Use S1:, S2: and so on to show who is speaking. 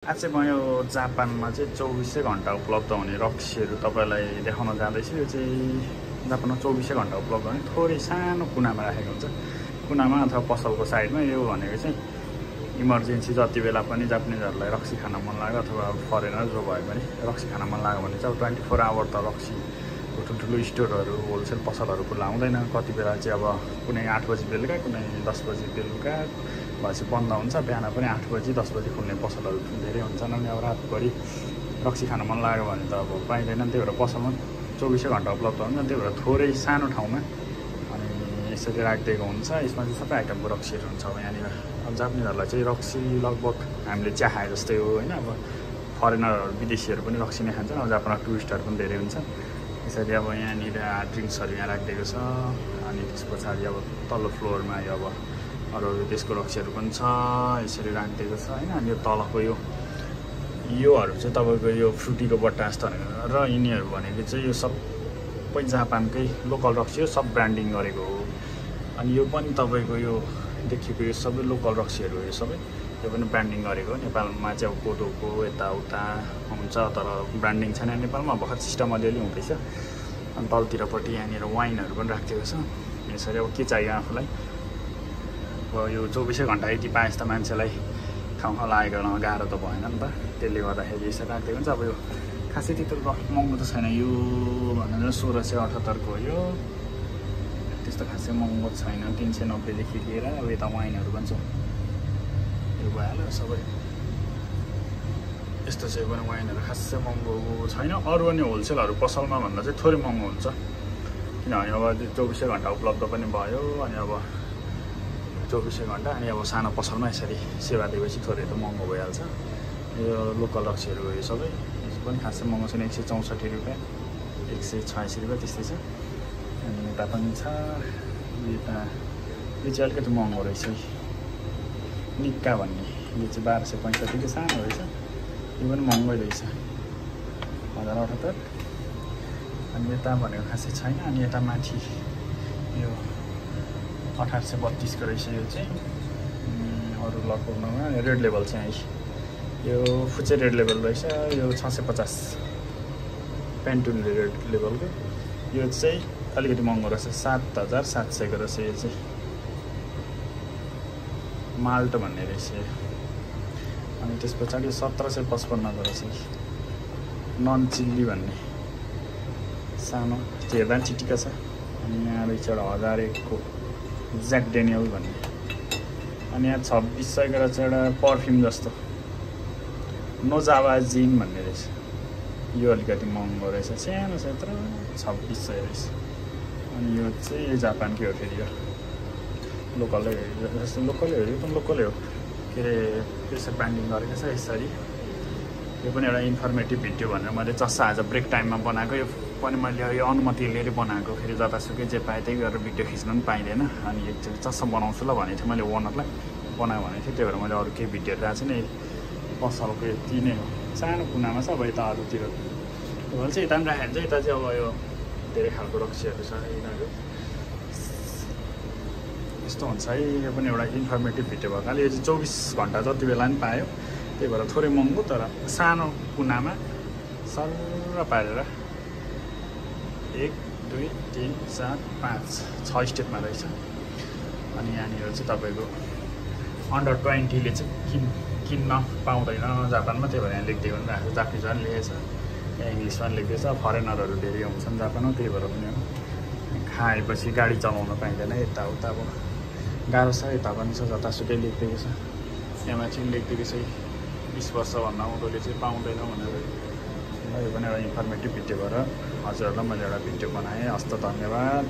S1: आज चाहिँ म यो जापानमा चाहिँ 24 घण्टा उपलब्ध हुने रक्सीहरू तपाईँलाई देखाउन जाँदैछु। यो चाहिँ जापानमा 24 घण्टा उपलब्ध हुने थोरै सानो कुनामा राखेको हुन्छ, कुनामा अथवा पसलको साइडमा। यो भनेको चाहिँ इमर्जेन्सी जति बेला पनि जापानिजहरूलाई रक्सी खान मन लाग्यो अथवा फरेनर जो भयो भने रक्सी खान मन लाग्यो भने चाहिँ अब 24 आवर त रक्सीको ठुल्ठुलो स्टोरहरू होलसेल पसलहरू खुल्ला हुँदैन। कति बेला चाहिँ अब कुनै 8 बजी बेलुका, कुनै 10 बजी बेलुका भएपछि बन्द हुन्छ। बिहान पनि 8 बजी 10 बजी खुल्ने पसलहरू धेरै हुन्छन्। अनि अब रातभरि रक्सी खान मन लाग्यो भने त अब पाइँदैन। त्यही भएर पसलमा 24 घण्टा उपलब्ध हुन्छ। त्यही भएर थोरै सानो ठाउँमा अनि यसरी राखिदिएको हुन्छ। यसमा चाहिँ सबै आइटमको रक्सीहरू हुन्छ। अब यहाँनिर अब जापानिजहरूलाई चाहिँ रक्सी लगभग हामीले चिया खाए जस्तै हो होइन। अब फरेनरहरू विदेशीहरू पनि रक्सी नै खान्छन्। अब जापानमा टुरिस्टहरू पनि धेरै हुन्छ। यसरी अब यहाँनिर ड्रिङ्क्सहरू यहाँ राखिदिएको छ। अनि त्यस पछाडि अब तल्लो फ्लोरमा यो अब अरू त्यसको रक्सीहरू पनि छ, यसरी राखिदिएको छ होइन। अनि यो तलको योहरू चाहिँ तपाईँको यो फ्रुटीको बट्टा जस्तो भनेको र यिनीहरू भनेको चाहिँ यो सबै जापानकै लोकल रक्सी हो, सब ब्रान्डिङ गरेको हो। अनि यो पनि तपाईँको यो देखिएको यो सबै लोकल रक्सीहरू हो। यो सबै यो पनि ब्रान्डिङ गरेको हो। नेपालमा चाहिँ अब कोदोको यताउता हुन्छ तर ब्रान्डिङ छैन नेपालमा। भर्खर सिस्टम अलिअलि हुँदैछ। अनि तलतिरपट्टि यहाँनिर वाइनहरू पनि राखिदिएको छ। यसरी अब के चाहियो आफूलाई, अब यो 24 घण्टा यति पाएछ त मान्छेलाई ठाउँ लागेको गाह्रो त भएन नि त। त्यसले गर्दाखेरि यसरी राखिदिएको हुन्छ। अब यो खासै त्यत्रो महँगो त छैन। यो भनेर 1678 हो। यो त्यस्तो खासै महँगो छैन, 390देखि लिएर अब यता वाइनहरू पनि छ। यो भइहाल्यो सबै। यस्तो चाहिँ पनि वाइनहरू खासै महँगो छैन। अरू अनि होलसेलहरू पसलमा भन्दा चाहिँ थोरै महँगो हुन्छ, किनभने अब 24 घण्टा उपलब्ध पनि भयो। अनि अब 24 घण्टा अनि अब सानो पसलमा यसरी सेवा दिएपछि थोरै त महँगो भइहाल्छ। यो लोकल रक्सीहरू हो। यो सबै यसो पनि खासै महँगो छैन। 164 रुपियाँ, 186 रुपियाँ त्यस्तै छ। अनि यता पनि छ। यता यो चाहिँ अलिकति महँगो रहेछ। निक्का भन्ने यो चाहिँ 1265 सानो रहेछ। यो पनि महँगै रहेछ, 1078। अनि यता भनेको खासै छैन। अनि यता माथि यो 1832 को रहेछ। यो चाहिँ अरू लगभगमा रेड लेभल चाहिँ यो फुचे रेड लेभल रहेछ। यो 650 पेन्टुन रेड लेभलको। यो चाहिँ अलिकति महँगो रहेछ, 7700 को रहेछ। यो चाहिँ माल्ट भन्ने रहेछ। अनि त्यस पछाडि 1755 को रहेछ, नन चिल्ली भन्ने सानो हेर्दा चिटिका छ। अनि यहाँ रहेछ 1001 को ज्याक डेनियल भन्ने। अनि यहाँ 2600 को रहेछ एउटा पर्फ्युम जस्तो नोजावा जिन भन्ने रहेछ। यो अलिकति महँगो रहेछ, सानो छ यत्रो, 2600 रहेछ। अनि यो चाहिँ जापानकै हो। फेरि यो लोकलै जस्तो लोकलै हो। यो पनि लोकलै हो, के अरे त्यसरी ब्रान्डिङ गरेको छ यसरी। यो पनि एउटा इन्फर्मेटिभ भिडियो भनेर मैले जस्ता आज ब्रेक टाइममा बनाएको। यो पनि मैले यो अनुमति लिएर बनाएको। फेरि जतासुकै जे पाएँ त्यही गरेर भिडियो खिच्नु पनि पाइँदैन। अनि एकचोटि चस्सा बनाउँछु ल भनेको थिएँ मैले ओनरलाई, बनायो भनेको थिएँ। त्यही भएर मैले अरू केही भिडियोहरू आएको छैन। पसलको यति नै हो, सानो कुनामा छ। अब यता अरूतिर भन्छ यता पनि राखेको हुन्छ। यता चाहिँ अब यो धेरै खालको रक्सीहरू छ यिनीहरू। यस्तो हुन्छ है। यो पनि एउटा इन्फर्मेटिभ भिडियो भएको कारणले यो चाहिँ 24 घण्टा जति बेला पनि पायो। त्यही भएर थोरै महँगो तर सानो कुनामा सर्र पारेर 1 2 3 4 5 6 स्टेपमा रहेछ। अनि यहाँनिर चाहिँ तपाईँको अन्डर 20ले चाहिँ किन्न पाउँदैन जापानमा। त्यही भएर यहाँ लेखिदिएको पनि राखेको, जापानिजमा पनि लेखेको छ, यहाँ इङ्ग्लिसमा पनि लेखिदिएको छ। फरेनरहरू धेरै हुन्छन् जापानमा, त्यही भएर पनि खाएपछि गाडी चलाउन पाइँदैन। यताउता अब गाह्रो छ। यता पनि छ, जतासुकै लेखिदिएको छ। यहाँ माथि पनि लेखिदिएको छ 20 वर्षभन्दा उँधोले चाहिँ पाउँदैन भनेर। यो पनि एउटा इन्फर्मेटिभ भिडियो भएर हजुरहरूलाई मैले एउटा भिडियो बनाएँ। हस्त धन्यवाद।